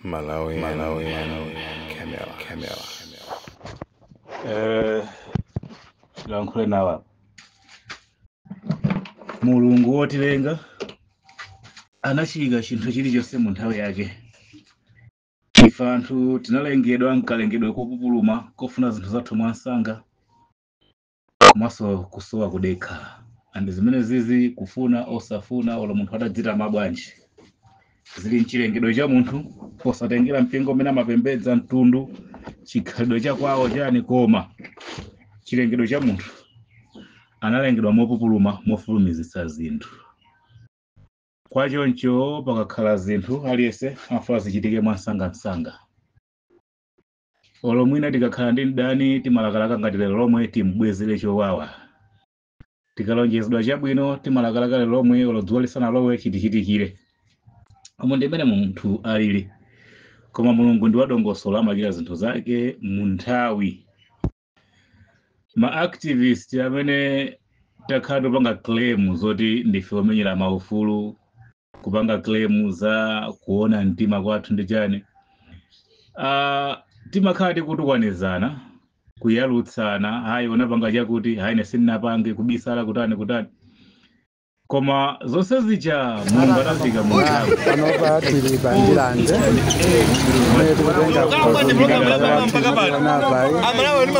Malawi, Malawi, Camera, Camera. Lankhule nawo apa. Mulungu wotilenga anachiyika chinthu chilichonse mu nthawi yake. Ife anthu tinalengedwa nkalengedwe kopupuluma, kofuna zinthu zathu mwansanga, komanso kusowa kudekha. And zimene zizi kufuna osafuna, olo munthu atadzita mabwanji, zili mchilengedwe cha munthu, posatengera mpingo umene amapembedza, mtundu, chikhalidwe chakwawo chani. Koma chilengedwe cha munthu, analengedwa mopupuluma, mofulumizitsa zinthu. Kwachoncho pakakhala zinthu, aliyense amafuna zichitike mwansangamsanga. Olo mwina tikakhala ndi mdani, timalakalaka ngati lero lomwe timbwezere chowawa. Tikalonjezedwa chabwino, timalakalaka lero lomwe, olo dzuwa lisanalowe, chitichitikire. Umo ndi mmene munthu alili. Koma Mulungu ndi wadongosolo, amachita zinthu zake mu nthawi. Ma activist amene takhala topanga claim zoti ndife omenyera maufulu, kupanga claim za kuona mtima kwathu ndi chani, timakhala tikutukwanizana, kuyalutsana, "Hayi, unapanga chakuti." "Hayi, ine sindinapange." Kubisala, kutani kutani. Koma zonse zija Mulungu anazika mu nthawi. Panopa tili pa Ndirande kumene tikutenga napai ndi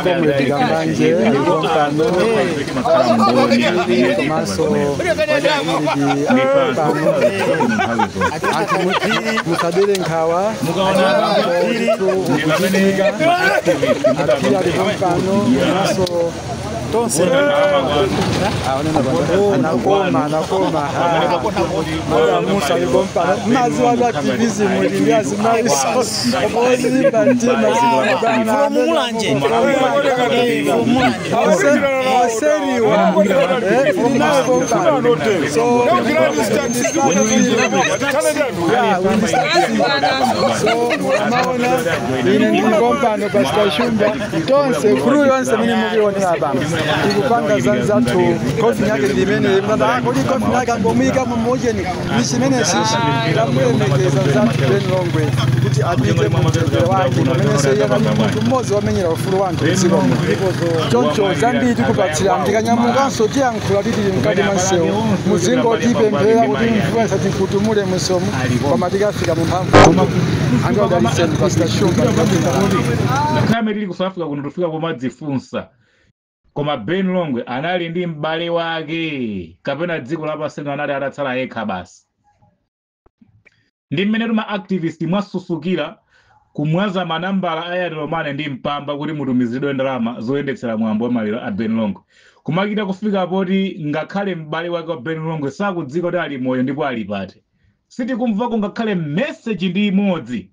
Comrade Kambanje ndipo pano komanso ndi pano. Anthu musadere nkhawa, ukuchitika aphiri alipo pano, komanso tonse anakoma anakoma madamusa alipo pano. Maziwa za activism ili azimaiso olimba mtima. Mulanje. Oseriwa ilinayo kompano, so yeah, we so maona ine ndili kompano, Pastor Shumba, tonse crew yonse mene mukuionera apa tikupanga zanzathu. Coffin yake ndi imene mkati. Kodi coffin yake angomuyika mumojeni ni chimene chichi tamulemekeza nzathu Ben Longwe kuti apite mumtendere wake, pamenenso iye anali munthu mmodzi wamenyera ufulu wa anthu mdziko muno. Choncho zambiri tikupatsira tikanyamukanso, tiyankhula titili mkati mwa msewu. Muzingotipemphera kuti mvula isatikutumule msewu, koma tikafika mu mphamvu. Anthu adalitseni. Pastor Shumba. Ngakhale tili ku South Africa kuno, tufika pomadzifunsa, koma Ben Longwe anali ndi m'bale wake kapena dziko lapansi anali atatsala yekha basi? Ndi mmene tuma activist mwasusukira kumwaza manambala a Airtel Money ndi Mpamba kuti mutumizidwe ndalama zoyendetsera mwambo wa maliro a Ben Longwe, kumakita kufika poti ngakhale m'bale wake wa Ben Longwe sakudziwa kuti ali moyo ndipo ali pati. Sitikumvako ngakhale message ndi imodzi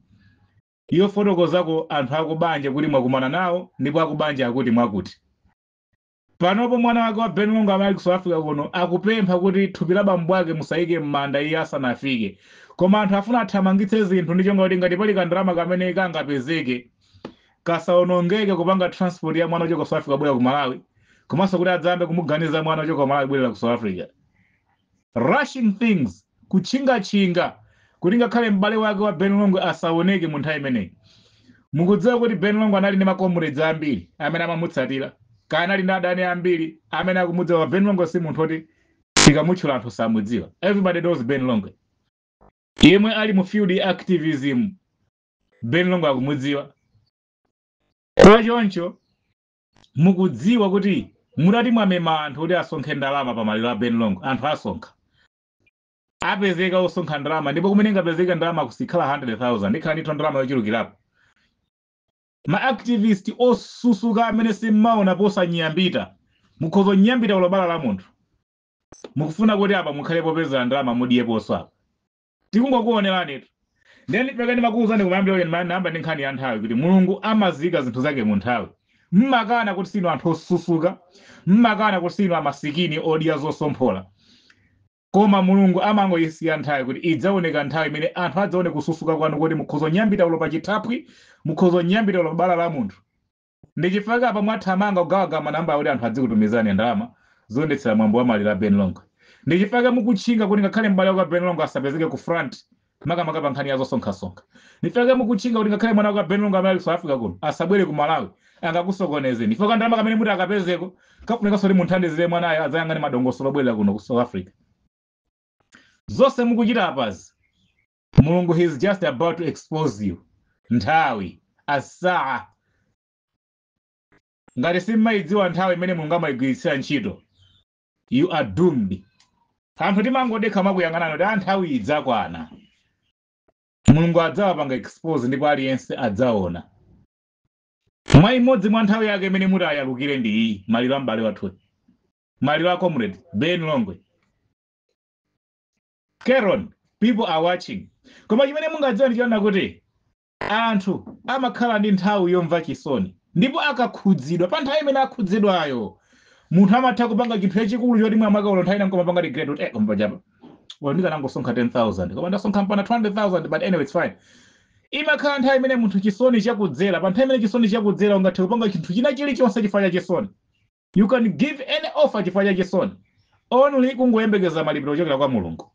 yofotokozako anthu akubanja kuti mwakumana nawo ndipo akubanja akuti mwakuti. Panopo mwana wake wa Ben Longwe amali ku South Africa kuno akupempha kuti thupi la bambo ake musayike m'manda iye asanafike. Koma anthu afuna athamangitse zinthu ndi chonga kuti ngati pali kandalama kamene kangapezeke, kasaonongeke kupanga transport ya mwana ochoka South Africa kubwera ku Malawi, komanso kuti adzambe kumuganiza mwana ochoka ku Malawi kubwerera ku South Africa. Rushing things, kutchingatchinga kuti ngakhale m'bale wake wa Ben Longwe asaoneke mu nthawi imeneyi. Mukudziwa kuti Ben Longwe anali ndi macomrades ambiri amene amamutsatira, kana anali ndi adani ambiri amene akumudziwa. Ben Longwe si munthu oti tikamutchula anthu samudziwa. Everybody knows Ben Longwe. Yemwe ali mu field activism, Ben Longwe akumudziwa. Kwa choncho mukudziwa kuti mutati mwamema anthu kuti asonkhe ndalama pa maliro a Ben Longwe, anthu asonkha, apezeka osonkha ndalama. Ndipo kumene ingapezeka ndalama kusikhala 100,000, ikhala ndithu ndalama yochulukirapo. Ma activist osusuka amene simmaona posanyiyambita, mukhoza nyambita ulobala la munthu, mukufuna kuti apa mukhale popezera ndalama, mudiyeponso apa. Tikungokuoneranitu. Then pekani makuwuzani kumayambira namba ndi nkhani ya nthawi, kuti Mulungu amazika zinthu zake mu nthawi. Mmakana kuti sinu anthu osusuka, mmakana kuti sinu amasikini odya zosomphola, koma Mulungu amangoyisiya nthawi kuti idzaoneka nthawi imene anthu adzaone kususuka kwanu, kuti mukhoza nyambita ulo pa chithaphwi, mukhoza nyambita ulo pa bala la munthu. Ndi chifukwa apa mwathamanga kugawagawa manamba kuti anthu adzikutumizani ndalama zoyendetsera mwambo wa maliro a Ben Longwe. Ndi chifukwa mukutchinga kuti ngakhale m'bale wake wa Ben Longwe asapezeke ku front. Makamaka pa nkhani ya zosonkhasonkha. Nifeke mukutchinga kuti ngakhale mwana wake Ben Longwe amene ali ku South Africa kuno asabwere ku Malawi, angakusokonezeni. Ifo kandalama kamene muti akapezeko kafunika kuti munthandizire mwanayo adzayang'ane madongosolo obwerera kuno ku South Africa. Zonse mukuchita apazi, Mulungu, he is just about to expose you. Nthawi asaa, ngati simmayidziwa nthawi imene Mulungu amayigwiritsira ntchito, you are doomed. Anthu timangodekha makuyang'anani kuti nthawi idzakwana, Mulungu adzawapanga expose ndipo aliyense adzaona. Mwa imodzi mwa nthawi yake imene muti ayalukire ndi iyi, maliro a m'bale wathuyu, maliro a Comrade Ben Longwe. Keron, people are watching. Koma chimene mungadziwa ndi chiona kuti anthu amakhala ndi nthawi yomva chisoni, ndipo akakhudzidwa, pa nthawi imene akhudzidwayo, munthu amatha kupanga chinthu chachikulu choti mwamwake ulo nthawi ina nkomapanga regret kuti koma pachapa well ndikanangosonkha 10,000, koma ndasonkha mpana 200,000, but anyway, it's fine. Imakhala nthawi imene munthu chisoni chakudzera. Pa nthawi imene chisoni chakudzera, ungathe kupanga chinthu china chilichonse chifukwa cha chisoni. You can give any offer chifukwa cha chisoni, only kungoyembekeza malipiro kuchokera kwa Mulungu.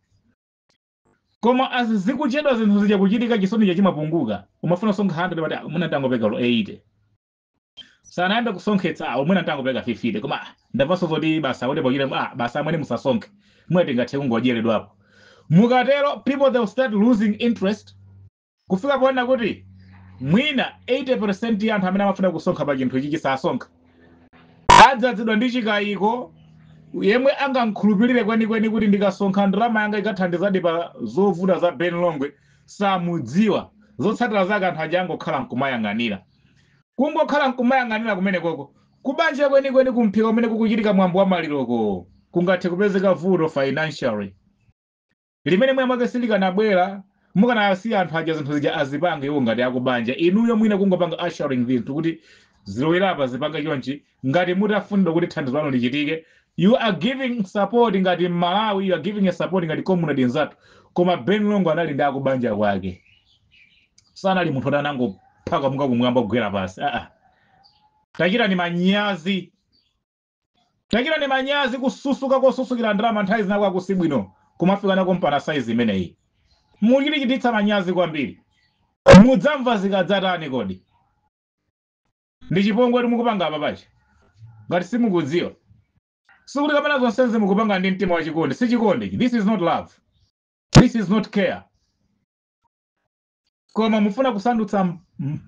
Koma azizikuchedwa zinthu zija kuchitika, chisoni chachimapunguka. Umafuna kusonkha 100, but mwina ntangopeka lo 80. Sanayambe kusonkhetsa, mwina ntangopeka 50, koma ndamvanso zoti basa kuti pochita basa amwene musasonkhe, mwina tingathe kungodyeredwapo. Mukatero, people, they will start losing interest, kufika poona kuti mwina 80% ya anthu amene amafuna kusonkha pa chinthu ichi sasonkha. Adzazidwa ndi chikayiko. Yemwe angamkhulupirire kwenikweni kuti ndikasonkha ndalama yanga ikathandizadi pa zovuta za Ben Longwe, samudziwa. Zotsatira zake, anthu aja angokhala nkumayang'anira, kungokhala nkumayang'anira kumene koko. Kubanja kwenikweni, kumphika kumene kukuchitika mwambo wa maliroko, kungathe kupezeka vuto financially limene mwina mwake silikanabwera mukanasiya anthu aja zinthu zija azipange iwo ngati akubanja. Inuyo mwina kungopanga ushering zinthu kuti zilowera zipange chonchi. Ngati mutafunidwa kuti thandizo lanu lichitike, you are giving support ngati Malawi, you are giving a support ngati community nzathu. Koma Ben Longwe anali ndi akubanja kwake, sanali munthu oti anangophaka muka kumwamba kugwera pasi. Aa, tachitani manyazi, tachitani manyazi. Kususuka kosusukira ndalama nthawi zinako akusibwino, kumafika nako mpana saizi imeneyi. Muchitichititsa manyazi kwambiri. Mudzamva zikadzatani kodi? Ndi chipongwe kuti mukupanga apa pachi. Ngati simukudziwa, sikuti kapena zonsenzi mukupanga ndi mtima wachikondi. Si chikondi. This is not love, this is not care, koma mufuna kusandutsa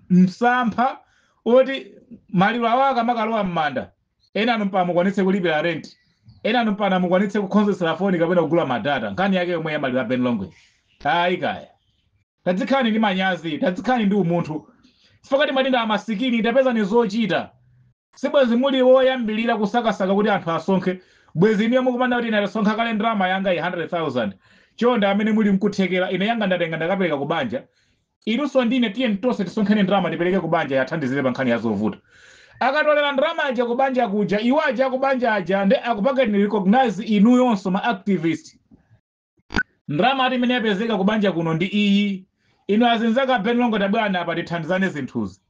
msampha oti maliro awo akamakalowa m'manda, ena anu mpaka mukwanitse kulipira rent, ena anu mpaka mukwanitse kukhonzesera foni kapena kugula ma data. Nkhani yake yomwe ya maliro a Ben Longwe. Ayi kaya, tadzikhalani ndi manyazi, tadzikhalani ndi umunthu. Chifukwa timati amasikini, tapezani zochita. Sibwezi muli woyambilira kusakasaka kuti anthu asonkhe, bwezi niyo mukupanda kuti ine ndasonkha kale ndalama yanga i 100,000. Chonde, amene muli mkuthekera, ine yanga ndatenga ndakapereka ku banja. Inunso ndine, tiye tonse tisonkhene ndalama tipereke ku banja, yathandizire pa nkhani ya zovuta. Akatolera ndalama aja ku banja kuja, iwo aja ku banja aja ndi akupangani recognize inuyonso ma activist. Ndalama ati imene yapezeka ku banja kuno ndi iyi, inu azinzaka Ben Longwe tabwana apa, tithandizane zinthuzi.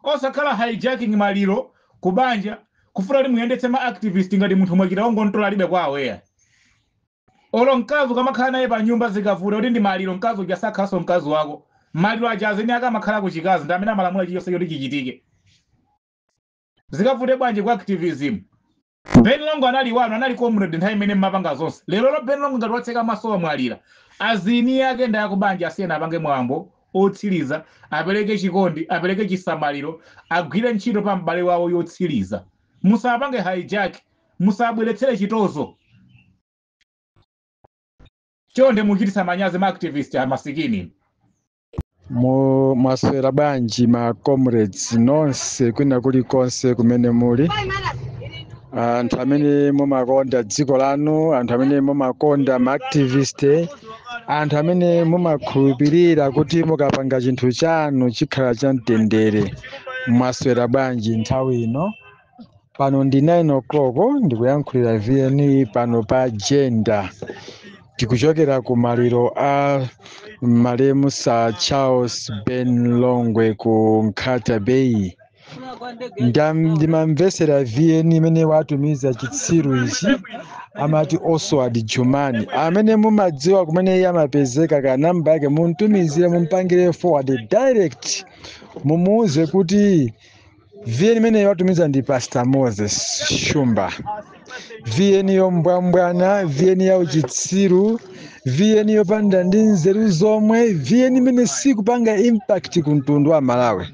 Osakhala hijacking maliro ku banja kufuna kuti muyendetse ma activist ngati munthu mwachita ongontola alibe kwawo. Eya, olo mkazi ukamakhala naye pa nyumba, zikavuta kuti ndi maliro, mkazi uja sakhalanso mkazi wako. Maliro aja azeni ake amakhala kuchikazi, ndi amene amalamula chilichonse choti chichitike. Zikavute bwanji ku activism? Ben Longwe anali wanu, anali comrade nthawi imene mmapanga zonse. Lero lo Ben Longwe ngati watseka maso, wamwalira, azini ake ndi akubanja asiyena apange mwambo otsiriza, apereke chikondi, apereke chisamaliro, agwire ntchito pa m'bale wawo yotsiriza. Musapange hijack, musabweretsere chitozo. Chonde, muchitisa manyazi ma activist amasikini. Mwaswera bwanji ma comrades nonse kwina kulikonse kumene muli, anthu amene mumakonda dziko lanu, anthu amene mumakonda ma activist, anthu amene mumakhulupirira kuti mukapanga chinthu chanu chikhala cha mtendere, mwaswera bwanji nthawi ino? Pano ndi 9 o'clock, ndikuyankhulira VN pano pa Jenda. Tikuchokera ku maliro a malemu Sir Charles Ben Longwe ku Nkhata Bay. Ndimamvesera VN imene watumiza chitsiru ichi. Amati Oswald Jumani, amene mumadziwa kumene iye amapezeka, ka namba yake muntumizire, mumpangire forward direct, mumuuze kuti VN imene watumiza ndi Pastor Moses Shumba. VN yombwambwana, VN ya uchitsiru, VN yopanda ndi nzeru zomwe, VN imene sikupanga impact ku mtundu wa Malawi.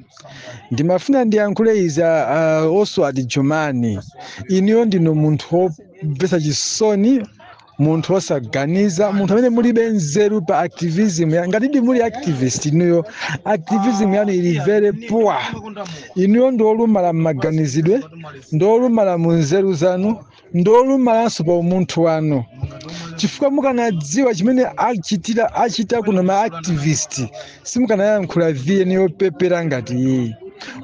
Ndimafuna ndiyankhule izi. Oswald Jumani, inuyo ndinu munthu womvetsa chisoni, munthu wosaganiza, munthu amene mulibe nzeru pa activism. Ngatidi muli activist inuyo, activism yanu ili very poor. Inuyo ndi olumala m'maganizidwe, ndi olumala mu nzeru zanu, ndi olumalanso pa umunthu wanu, chifukwa mukanadziwa chimene achitira achita kuno ma activist, simukanayankhula VN yopepera ngati iyi.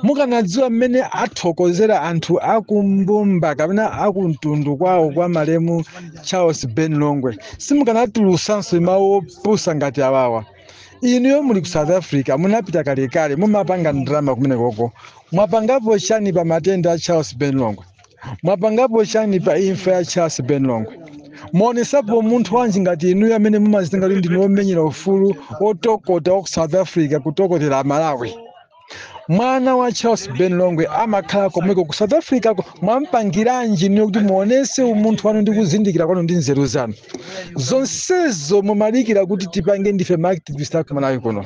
Mukanadziwa mmene athokozera anthu akumbumba kapena akumtundu kwawo kwa malemu Charles Ben Longwe, simukanatulusanso mawu opusa ngati awawa. Inuyo muli ku South Africa, munapita kalekale, mumapanga ndalama kumenekoko. Mwapangapo chani pa matenda a Charles Ben Longwe? Mwapangapo chani pa imfa ya Charles Ben Longwe? Muonesapo munthu wanji ngati inuyo amene mumazitenga kuti ndinu omenyera ufulu, otokota wa ku South Africa, kutokotera Malawi? Mwana wa Charles Ben Longwe amakhala komweko ku South Africa. Mwampangiranji niyo kuti muonese umunthu wanu ndi kuzindikira kwanu ndi nzeru zanu zonsezo? Mumalikira kuti tipange ndife maactivist aku Malawi kuno.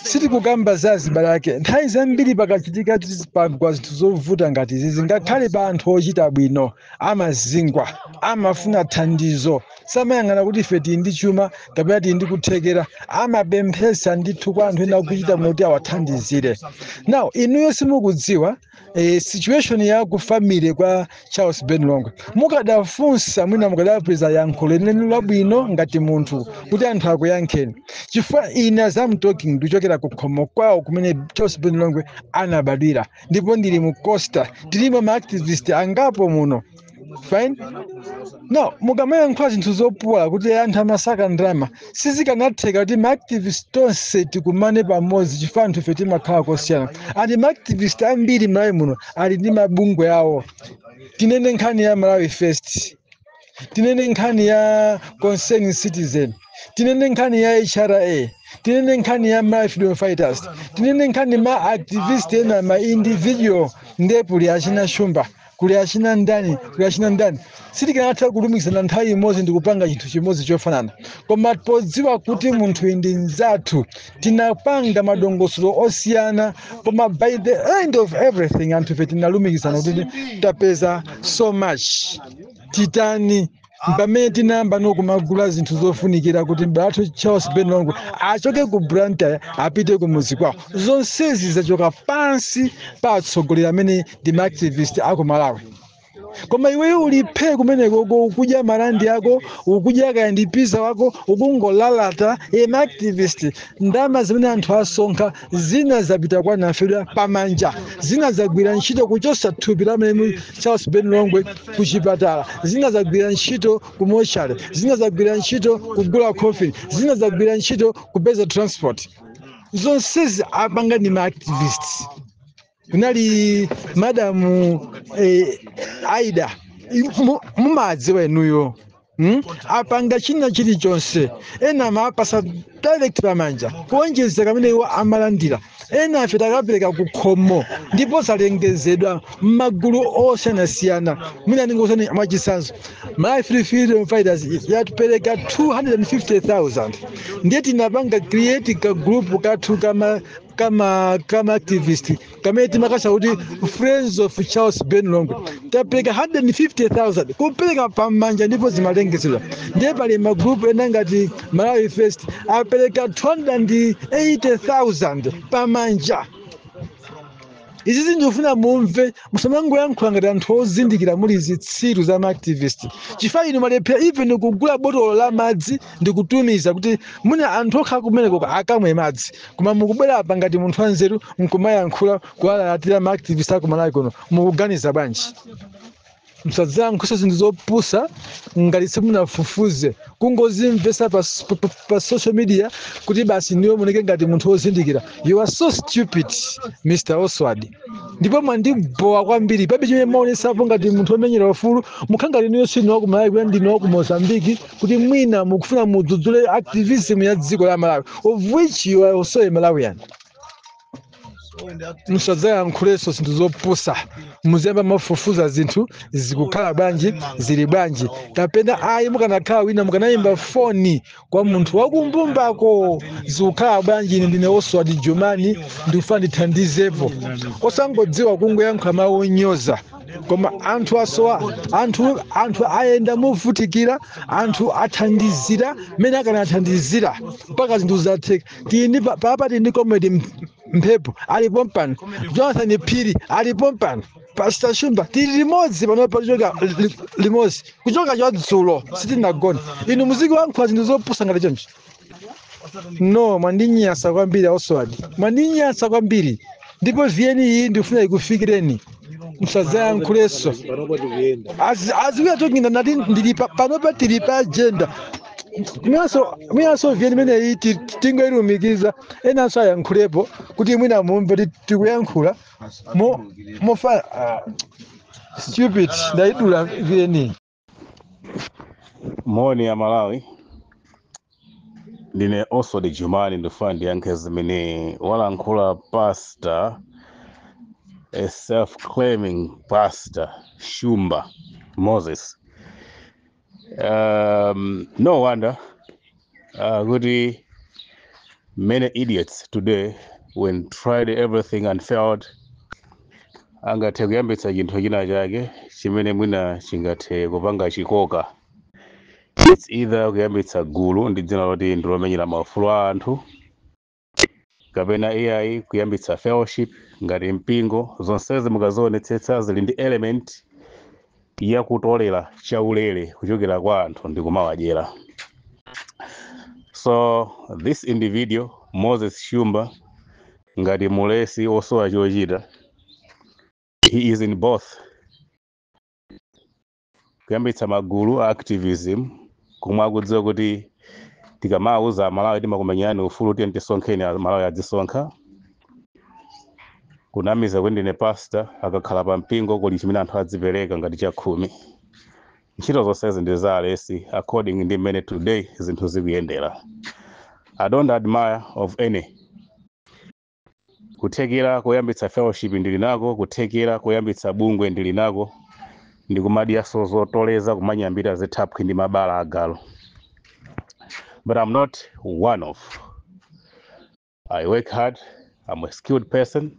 Sitikukamba za azibale ake. Nthawi zambiri pakachitika pagwa zinthu zovuta ngati izizi, ngakhale pa anthu ochita bwino, amazingwa, amafuna thandizo. Samayang'ana kuti ife tili ndi chuma kapena tili ndi kuthekera, amapemphesa ndithu kwa anthu ena kuchita bwino kuti awathandizire. Now inuyo simukudziwa situation ya ku family kwa Charles Ben Longwe. Mukadafunsa mwina mukadapeza yankho lenileni labwino ngati munthu kuti anthu akuyankheni, chifukwa ine, as I'm talking, ndikuchokera ku khomo kwawo kumene Charles Ben Longwe anabadwira, ndipo ndili mu Costa, tilimo ma activist angapo muno. Fine. No, mukamayankhula zinthu zopuwa kuti anthu amasaka ndalama, sizikanatheka kuti maactivist tonse tikumane pamodzi, chifukwa anthu ife timakhala kosiyana. And maactivist ambiri Malawi muno ali ndi mabungwe awo. Tinene nkhani ya Malawi First, tinene nkhani ya Concerned Citizen, tinene nkhani ya HRA, tinene nkhani ya Malawi Freedom Fighters, tinene nkhani ma activist ena, ma individual, ndiye kuli achina Shumba, kuli achina ndani, kuli achina ndani. Sitikanatha kulumikizana nthawi imodzi ndi kupanga chinthu chimodzi chofanana, koma podziwa kuti munthu ndi mnzathu, tinapanga madongosolo osiyana. Koma by the end of everything, anthu ife tinalumikizana kuti tapeza so much, titani? Pamene tinayamba nokumagula zinthu zofunikira kuti m'bale Charles Ben Longwe achoke ku Blantyre apite ku muzi kwawo, zonsezi zachoka pansi pa atsogoleri amene ndi maactivist aku Malawi. Koma iweyo uliphe kumeneko, ukudya marandi ako, ukudya kaya ndi pizza wako, ukungolalata ema activist. Ndalama zimene anthu asonkha, zina zapita kwa nafedwa pamanja, zina zagwira ntchito kuchosa thupi la malemu Charles Ben Longwe ku chipatala, zina zagwira ntchito ku mochari, zina zagwira ntchito kugula coffin, zina zagwira ntchito kupeza transport. Zonsezi apanga ndi ma activists. Kunali madamu Aida, mumadziwa inuyo, Apanga china chilichonse. Ena amapasa direct pamanja kuonjezera kamene iwo amalandira. Ena afe takapereka ku khomo ndipo zalengezedwa m'magulu osiyanasiyana. Mwina ndingosani mwachisanzo, Malawi Freedom Fighters yatipereka 250,000, ndiye tinapanga create ka group kathu kama activist kamene timakasa kuti Friends of Charles Ben Longwe. Tapereka 150,000 kupereka pamanja ndipo zimalengezedwa. Ndiye pali magroup ena ngati Malawi First apereka 280,000 pamanja. Izi zindifuna mumve, musamangoyankhula ngati anthu ozindikira, muli zitsiru za maactivist, chifukwa inu malephera even kugula botolo la madzi ndi kutumiza kuti muna anthu okhala kumeneko akamwe madzi. Koma mukubwera apa ngati munthu wanzeru nkumayankhula kuwalalatira maactivist aku Malawi kuno. Mukuganiza bwanji? Msadzayankhulenso zinthu zopusa ngati simunafufuze, kungozimvesa pa social media kuti basi ndiwe muoneke ngati munthu wozindikira. You are so stupid, Mr Oswald, ndipo mwandibowa kwambiri. Pabe chimene maonesapo ngati munthu womenyera ufulu. Mukhala ngati niyo sinu wa ku Malawi, kuti ndinu wa ku Mozambiki, kuti mwina mukufuna mudzudzule activism ya dziko la Malawi, of which you are also a Malawian. Musadzayankhulenso zinthu zopusa. Muziyamba mafufuza zinthu zikukhala bwanji, zili bwanji, kapena ayi. Mukanakhala wina, mukanayimba foni kwa munthu wakumbumbako: "Zikukhala bwanji? Ine ndine Oswald Jumani, ndikufuna ndithandizepo." Osangodziwa kungoyankhula mawu onyoza. Koma anthu asowa, anthu ayenda movutikira, anthu athandizira mmene akanathandizira mpaka zinthu zatheka. Tili ndi papa, tili ndi Comrade Mphepo alipo mpano, Jonathan Phiri alipo mpano, Pastor Shumba, tili limodzi panopa, kuchoka limodzi kuchoka chadzulo, sitinagona. Inu muzikuyankhula zinthu zopusa ngati choncho? No, mwandinyasa kwambiri, Oswald, mwandinyasa kwambiri. Ndipo VN iyi ndikufuna ikufikireni, musadzayankhulenso. As we are talking, nati ndili panopa, tili pa agenda. Mwinanso VN imeneyi tingoyilumikiza, enanso ayankhulepo kuti mwina mumve tikuyankhula mofa. Stupid, ndayidula VN. Moni ya Malawi, ndine Oswald Jumani. Ndifuna ndiyankhe zimene walankhula pastor, a self-claiming Pastor Shumba Moses. No wonder kuti many idiots today, when tried everything and failed, angathe kuyambitsa chinthu china chake chimene mwina chingathe kupanga chikoka. It's either kuyambitsa gulu ndi dzina loti ndilomenyera maufulu a anthu, kapena ai kuyambitsa fellowship ngati mpingo. Zonsezi mukazionetsetsa zili ndi element yakutolera chaulere kuchokera kwa anthu ndi kumawadyera. So this individual Moses Shumba, ngati mulesi osowa chochita, he is in both kuyambitsa magulu a activism komwe akudziwa kuti tikamawuza Amalawi timakumenyerani ufulu, tiye tisonkheni, Amalawi adzisonkha, kunamiza kuti ndine pastor, akakhala pa mpingo kuli chimene anthu adzipereka ngati chakhumi. Ntchito zonsezi ndi za alesi according ndi mmene today zinthu zikuyendera. I don't admire of any. Kuthekera kuyambitsa fellowship ndili nako, kuthekera kuyambitsa bungwe ndili nako, ndikumadyaso zotoleza, kumanyambira zithaphwi ndi mabala agalo, but I'm not one of. I work hard, I'm a skilled person,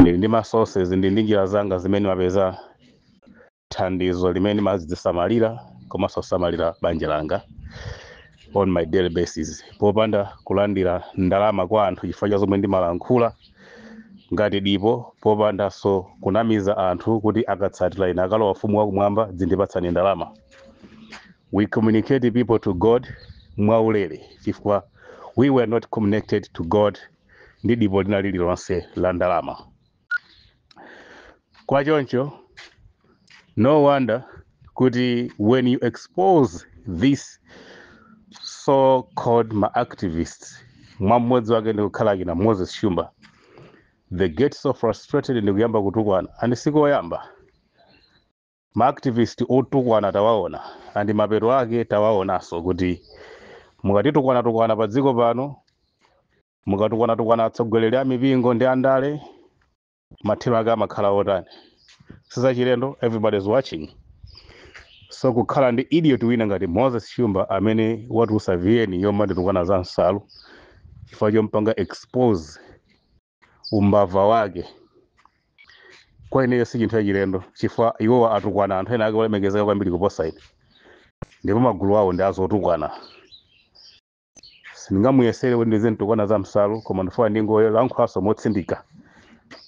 ndili ndi ma sources, ndili ndi njira zanga zimene mapeza thandizo limene mazisamalira komanso kusamalira banja langa on my daily basis, popanda kulandira ndalama kwa anthu chifukwa cha zomwe ndimalankhula ngati dipo, popandanso kunamiza anthu kuti akatsatira ine akalowa ufumu wakumwamba, dzindipatsani ndalama. We communicate people to God mwaulere chifukwa we were not connected to God ndi dipo lina lililonse la ndalama. Kwa choncho, no wonder kuti when you expose this so called ma activists, mwa mmodzi wake ndikukhala kina Moses Shumba, they get so frustrated ndikuyamba kutukwana. And sikoyamba, ma activist otukwana tawaona, and mapeto ake tawaonanso kuti mukatitukwana tukwana pa dziko pano, mukatukwana tukwana atsogoleri a mipingo ndi andale, mathero ake amakhala otani? Sizachilendo, everybody is watching. So kukhala ndi idiot wina ngati Moses Shumba amene watulutsa VN yomanditukwana za nsalu chifukwa chompanga expose umbava wake, kwa ineyo si chinthu chachilendo, chifukwa iwowa atukwana anthu ena ake olemekezeka kwambiri kuposa ine, ndipo magulu awo ndi azotukwana. Sindingamuyesere kuti ndizintukwana za msalu, koma ndifuna ndingolankhulaso motsindika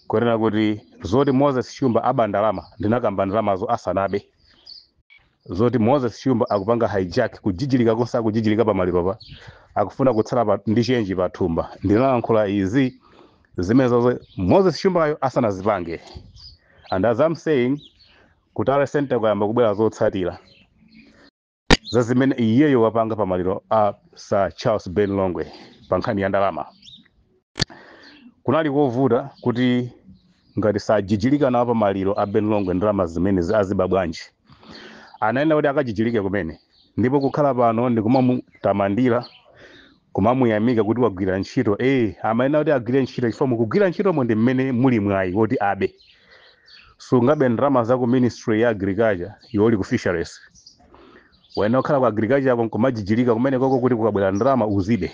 kunena kuti zoti Moses Shumba aba ndalama, ndinakamba ndalamazo asanabe. Zoti Moses Shumba akupanga hijack, kujijilika konse akujijilika pamaliropa, akufuna kutsala ndi chenji pa thumba, ndinalankhula izi zimene zozo Moses Shumbayo asanazipange. And as I'm saying Kutale Center kuyamba kubwera zotsatira za zimene iyeyo wapanga pamaliro a Sir Charles Ben Longwe pa nkhani ya ndalama. Kunali kovuta kuti ngati sajijilika nawo pamaliro a Ben Longwe, ndalama zimene aziba bwanji? Anayenera kuti akajijilike kumene. Ndipo kukhala pano ndikumamutamandira, kumamuyamika kuti wagwira ntchito, amayenera kuti agwire ntchito, chifukwa mukugwira ntchitomo ndi mmene muli mwayi woti abe. Sungabe ndalama za ku Ministry ya Agriculture yoli ku Fisheries. Wayenera kukhala ku Agriculture ako nkumajijilika kumene koko kuti kukabwera ndalama uzibe.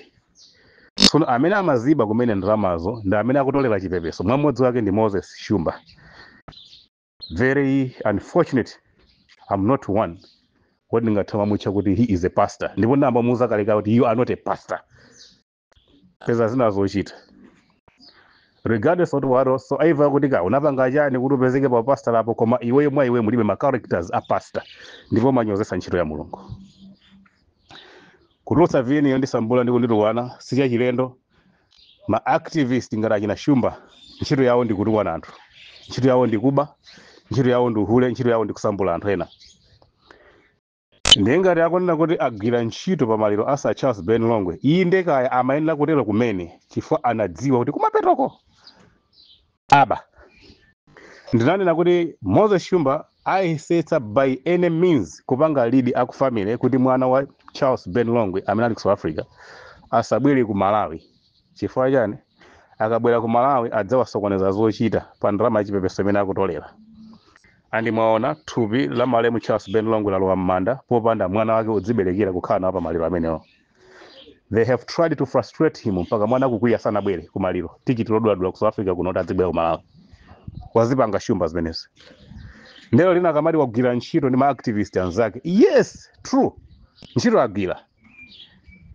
Tsono amene amaziba kumene ndalamazo ndi amene akutolera chipepeso, mwamodzi wake ndi Moses Shumba. Very unfortunate, I'm not one woti ndingathe mamutcha kuti he is a pastor, ndipo ndambamuuza kalekale kuti you are not a pastor. Peza zina zochita, regardless of what so aiva kuti ka unapanga chani kuti upezeke pa pastor lapo, koma iweyo mwa iwe mulibe ma characters a pastor, ndipo manyozesa ntchito ya Mulungu. Kutulutsa VN yondisambula ndi kunditukwana sichachilendo. Ma activist ngati achina Shumba, ntchito yawo ndi kutukwana anthu, ntchito yawo ndi kuba, ntchito yawo ndi uhule, ntchito yawo ndi kusambula anthu ena. Ndiye ngati akunena kuti agwira ntchito pa maliro a Sir Charles Ben Longwe, iyi ndekaya amayenera kutero kumene, chifukwa anadziwa kuti kumapetoko aba. Ndinanena kuti Moses Shumba ayesetsa by any means kupanga lead aku family kuti mwana wa Charles Ben Longwe amene ali ku South Africa asabwere ku Malawi. Chifukwa chani? Akabwera ku Malawi adzawasokoneza zochita pa ndalama yachipepeso imene akutolera. And mwaona thupi la malemu Charles Ben Longwe lalowa m'manda popanda mwana wake udziberekera kukhala nawo pa maliro amenewo. They have tried to frustrate him mpaka mwana kukwiya, sanabwere ku maliro. Tikiti lodwadwa ku South Africa kuno kuti adzibwera ku Malawi. Wazipanga Shumba zimenezi. Ndelo lina akamati wagwira ntchito ndi ma activist anzake, yes, true, ntchito agwira.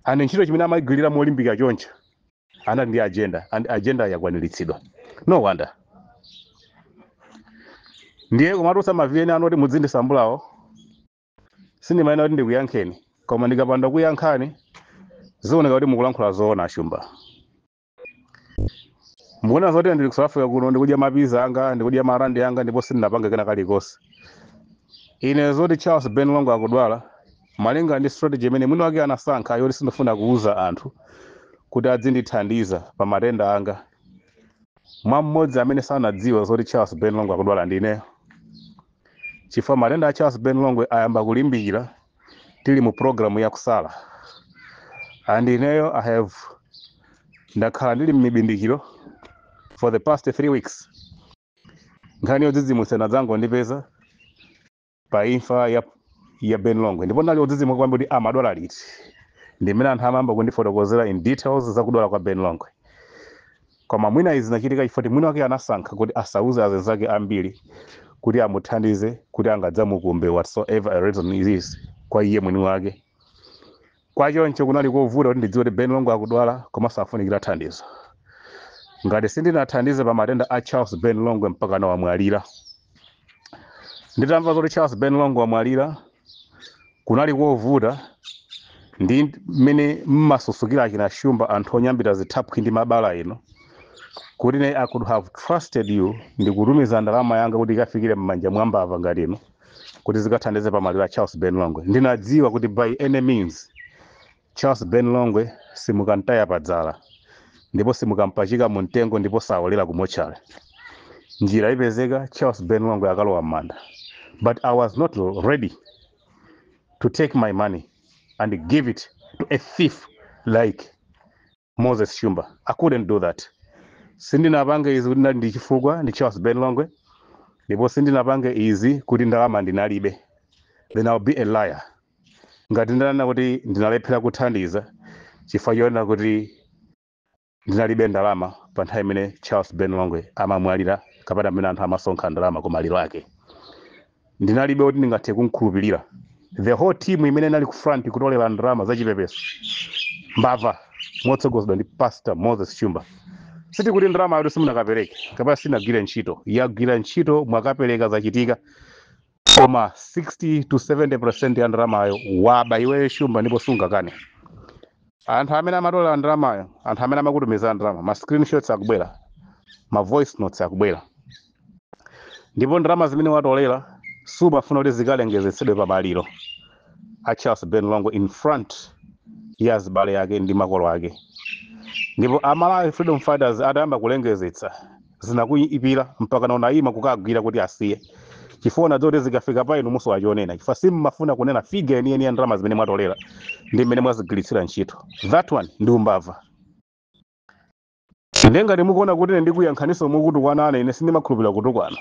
And ntchito chimene amagwirira molimbika choncho, anali ndi agenda, and agenda yakwaniritsidwa. No wonder. Ndiye kumatulutsa ma VN anu kuti mudzindisambulawo, sindimayenera kuti ndikuyankheni, koma ndikapanda kuyankhani zioneka kuti mukulankhula zoona. Shumba, mukuona zoti ndili ku South Africa kuno, ndikudya mapiza anga, ndikudya marandi anga, ndipo sindinapange kena kalikonse. Ine zoti Charles Ben Longwe akudwala, malinga ndi strategy imene mwini wake anasankha yoti sindifuna kuuza anthu kuti adzindithandiza pa matenda anga, mwa mmodzi amene sanadziwe zoti Charles Ben Longwe akudwala ndineyo, chifukwa matenda a Charles Ben Longwe ayamba kulimbikira tili mu programu ya kusala, and ineyo I have ndakhala ndili m'mibindikiro for the past 3 weeks. Nkhani yodzidzimutsa nadzangondipeza pa imfa ya Ben Longwe, ndipo ndali odzidzimuka kwambiri kuti amadwala liti. Ndimene anthu amayamba kundifotokozera in details za kudwala kwa Ben Longwe. Koma mwina izi zinachitika chifukwa mwini wake anasankha kuti asauze azinzake ambiri kuti amuthandize, kuti angadzamukumbe, whatsoever a reason it is kwa iye mwini wake. Kwachoncho kunali kovuta kuti ndidziwe kuti Ben Longwe akudwala komanso afunikira thandizo. Ngati sindinathandize pa matenda a Charles Ben Longwe mpaka na wamwalira, nditamva zoti Charles Ben Longwe wamwalira, kunali kovuta ndi mmene mmasusukira achina Shumba, anthu onyambita zithaphwi ndi mabala ino, kuti ne I could have trusted you ndikutumiza ndalama yanga kuti ikafikire m'manja mwa mbava ngati ino kuti zikathandize pa maliro a Charles Ben Longwe. Ndinadziwa kuti by any means Charles Ben Longwe simukantaya padzala, ndipo simukampachika mu mtengo, ndipo sawolera ku mochari. Njira ipezeka, Charles Ben Longwe akalowa m'manda. But I was not ready to take my money and give it to a thief like Moses Shumba. I couldn't do that. Sindinapange izi kuti ndali ndi chifukwa ndi Charles Ben Longwe, ndipo sindinapange izi kuti ndalama ndinalibe. Then I'll be a liar ngati ndanena kuti ndinalephera kuthandiza chifukwa choona kuti ndinalibe ndalama pa nthawi imene Charles Ben Longwe amamwalira, kapena amene anthu amasonkha ndalama ku maliro ake. Ndinalibe kuti ndingathe kumkhulupirira. The whole team imene inali ku front kutolera ndalama zachipepeso, mbava, motsogozedwa ndi Pastor Moses Shumba. Sitikuti ndalama yoti simunakapereke kapena sinagwire ntchito. Yagwira ntchito, mwakapereka, zachitika, koma 60 to 70% ya ndalamayo waba iweyo Shumba, ndipo sungakane. Anthu amene amatolera ndalamayo, anthu amene amakutumiza ndalama, ma screenshots akubwera, ma voice notes akubwera, ndipo ndalama zimene watolera Sumafuna kuti zikalengezetsedwe pamaliro a Charles Ben Longwe in front ya azibale ake ndi makolo ake. Ndipo Amalawi Freedom Fighters atayamba kulengezetsa, zinakuyipira mpaka naunayima kukagwira kuti asiye, chifukwa zoti zikafika pa inu musowachonena, chifukwa simmafuna kunena figure yeniyeni ya ndalama zimene mwatolera ndi mmene mwazigwiritsira ntchito. That one ndi umbava. Ndengati mukuona kuti ine ndikuyankhaniso mukutukwanane, ine sindimakhulupirira kutukwana.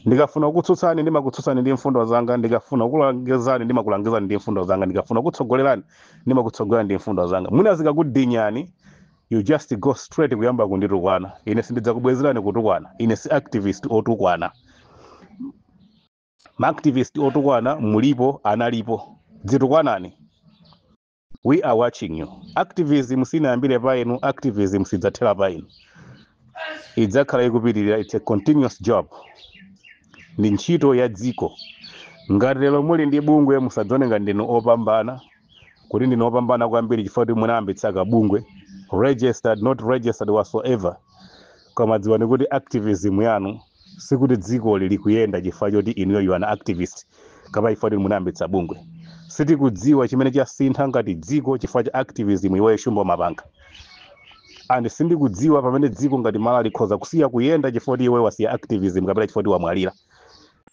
Ndikafuna kukutsutsani, ndimakutsutsani ndi mfundo zanga. Ndikafuna kukulangizani, ndimakulangizani ndi mfundo zanga. Ndikafuna kutsogolerani, ndimakutsogolerani ndi mfundo zanga. Mwina zikakudinyani, you just go straight kuyamba kunditukwana. Ine sindidzakubwezerani kutukwana. Ine si activist otukwana. Maactivist otukwana mulipo, analipo, dzitukwanani. We are watching you. Activism sinayambire pa inu, activism sidzathera pa inu, idzakhala ikupitirira. It's a continuous job, ndi ntchito ya dziko. Ngati lero muli ndi bungwe, musadzione ngati ndinu opambana, kuti ndinu opambana kwambiri chifukwa kuti munayambitsa kabungwe, registered, not registered, whatsoever. Koma dziwani kuti activism yanu, sikuti dziko lili kuyenda chifukwa choti inuyo you are an activist kapena chifukwa kuti munayambitsa bungwe. Sitikudziwa chimene chasintha ngati dziko chifukwa cha activism iweyo Shumba mapanga, and sindikudziwa pamene dziko ngati Malawi likhoza kusiya kuyenda chifukwa kuti iwe wasiya activism kapena chifukwa kuti wamwalira.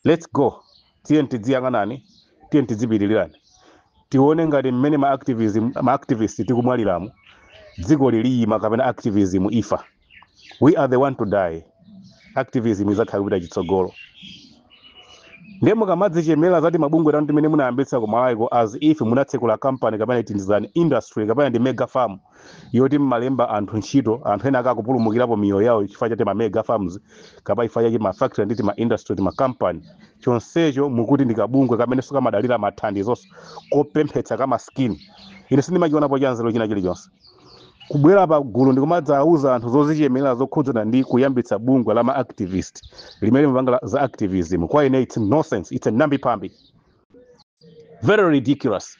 Let's go, tiye tidziyang'anani, tiye tidzipitirirani, tione ngati mmene ma activist tikumwaliramo, dziko liliyima kapena activism ifa. We are the one to die, activism izakhala kupita chitsogolo. Ndiye mukamadzichemera zati mabungwe tanu timene munayambitsa ku Malawiko, as if munatsekula company kapena it is an industry kapena ndi mega farm yoti mmalemba anthu ntchito, anthu ena akakupulumukirapo miyoyo yawo chifukwa chati ma mega farms kapena chifukwa chati ma factory ndi ma industry, ma company. Chonsecho mukuti ndi kabungwe kamene kamadalira mathandizonso kopemphetsa kamaskini. Ine sindimachionapo chanzeru china chilichonse kubwera pa gulu ndikumadzauza anthu zozichemera zokhudzana ndi kuyambitsa bungwe la ma activist limene limapanga za activism. Kwa ine it's nonsense, it's a nambipambi, very ridiculous.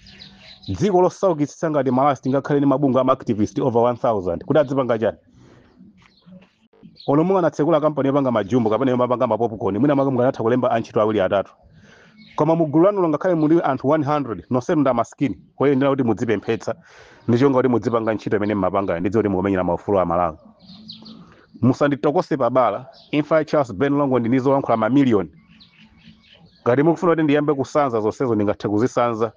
Dziko losaukitsitsa ngati Malawi tingakhale ndi mabungwe ama activist over 1000 kuti adzipanga chani? Ono munganatsekula kampani yopanga majumbo kapena yomapanga mapopcorn, mwina mwake munganatha kulemba antchito awiri, atatu, koma mugulu lanulo ngakhale muli anthu 100, nonsenu ndi amaskini oyendera kuti mudzipemphetsa ndichonga kuti mudzipanga ntchito imene mmapanga ndidziwa kuti mukumenyera maufulu a Malawi. Musanditokose pabala. Imfa ya Charles Ben Longwe ndinizolankhula mamiliyoni. Ngati mukufuna kuti ndiyambe kusanza zonsezo, ndingathe kuzisanza,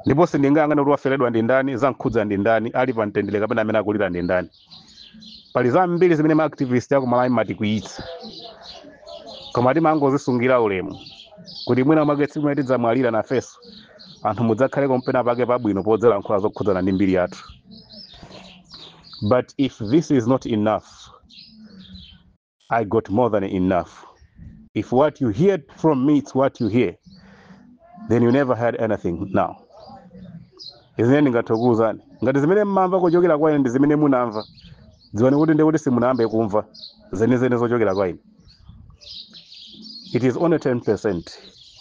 ndipo sindingayang'ane kuti waferedwa ndi ndani, zamkhudza ndi ndani, ali pa mtendere kapena amene akulira ndi ndani. Pali zambiri zimene ma activist aku Malawi matikwiyitsa, koma timangozisungira ulemu kuti mwina mwake tsiku limene tidzamwalira nafenso anthu mudzakhale kompena pake pabwino podzalankhula zokhudzana ndi mbiri yathu. But if this is not enough, I got more than enough. If what you hear from me is what you hear, then you never heard anything. Now izine ndingathe kukuwuzani, ngati zimene mmamva kuchokera kwa ine ndi zimene munamva, dziwani kuti ndikuti simunayambe kumva zenizeni zochokera kwa ine. It is only 10%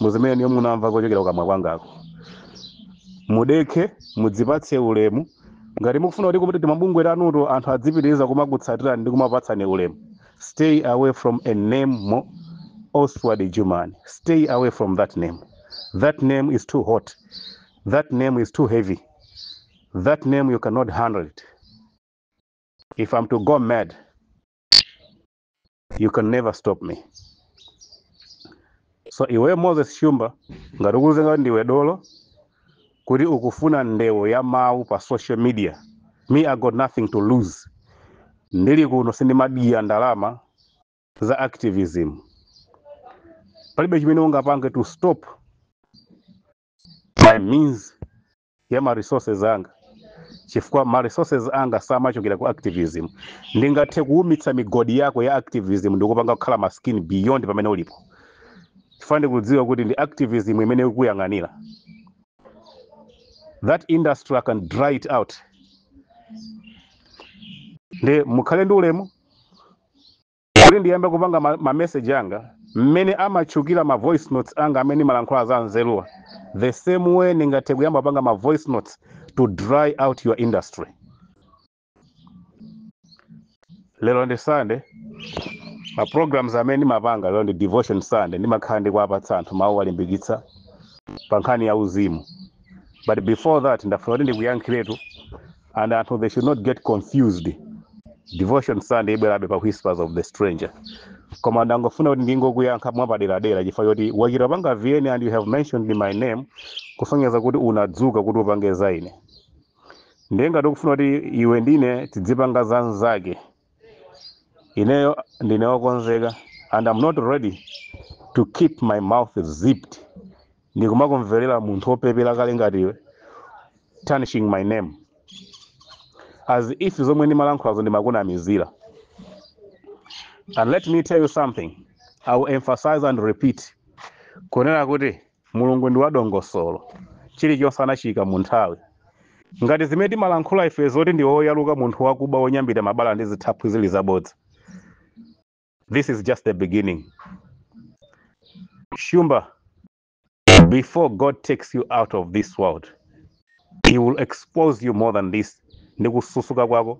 muzimene niyo munamva kuchokera kukamwa kwangako. Mudekhe, mudzipatse ulemu. Ngati mukufuna kuti mabungwe anuto anthu adzipitiriza kumakutsatirani ndi kumapatsani ulemu, stay away from a name Oswald Jumani. Stay away from that name. That name is too hot, that name is too heavy, that name you cannot handle it. If I'm to go mad, you can never stop me. So iwe Moses Shumba, ngati ukuzenga kuti ndiwe dolo kuti ukufuna ndewo ya mawu pa social media, me, I got nothing to lose. Ndili kuno sindimadiya ndalama za activism. Palibe chimene ungapange to stop my means ya ma resources anga, chifukwa ma resources anga samachokera ku activism. Ndingathe kuwumitsa migodi yako ya activism ndikupanga kukhala maskini beyond pamene ulipo, chifukwa ndikudziwa kuti ndi activism imene ikuyang'anira that industry. I can dry it out. Ndi mukhale ndi ulemu kuti ndiyambe kupanga ma message anga mmene amatchukira ma voice notes anga amene malankhula za nzeruwa, the same way ndingathe kuyamba kupanga ma voice notes to dry out your industry. Lero ndi Sunday. Ma programs amene ndimapanga lero ndi Devotion Sunday, ndimakhala ndikuwapatsa anthu mawu alimbikitsa pa nkhani ya uzimu. But before that, ndafuna kuti ndikuyankhiretu, and anthu, they should not get confused. Devotion Sunday ibwerabe pa Whispers of the Stranger, koma ndangofuna kuti ndingokuyankha mwapaderadera chifukwa choti wachita panga VN and you have mentioned my name, kusonyeza kuti unadzuka kuti upange za ine. Ndiye ngati ukufuna kuti iwe ndine tidzipanga za nzake, ineyo ndine wokonzeka and I'm not ready to keep my mouth zipped ndikumakumverera munthu wopepera kale ngati iwe tarnishing my name as if zomwe ndimalankhulazo ndimakunamizira. And let me tell you something, I will emphasize and repeat kunena kuti Mulungu ndi wadongosolo, chilichonse anachiyika mu nthawi. Ngati zimene timalankhula ife zoti ndi woyaluka, munthu wakuba, wonyambita mabala ndi zithaphwi zili zabodza, this is just the beginning. Shumba, before God takes you out of this world, He will expose you more than this ndi kususuka kwako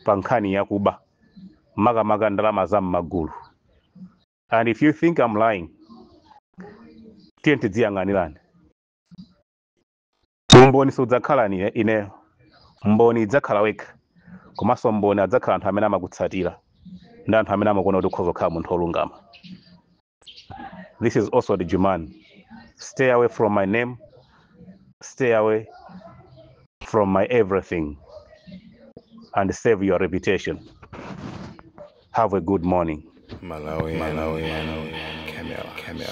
pa nkhani yakuba, makamaka ndalama za m'magulu. And if you think I'm lying, tiye tidziyang'anirani. Umboni sudzakhala ine ineyo, mboni idzakhala wekha, komanso mboni adzakhala anthu amene amakutsatira ndi anthu amene amakuona kuti ukhoza kukhala munthu wolungama. This is also the Juman. Stay away from my name, stay away from my everything, and save your reputation. Have a good morning. Malawi, Malawi, Camera, Camera.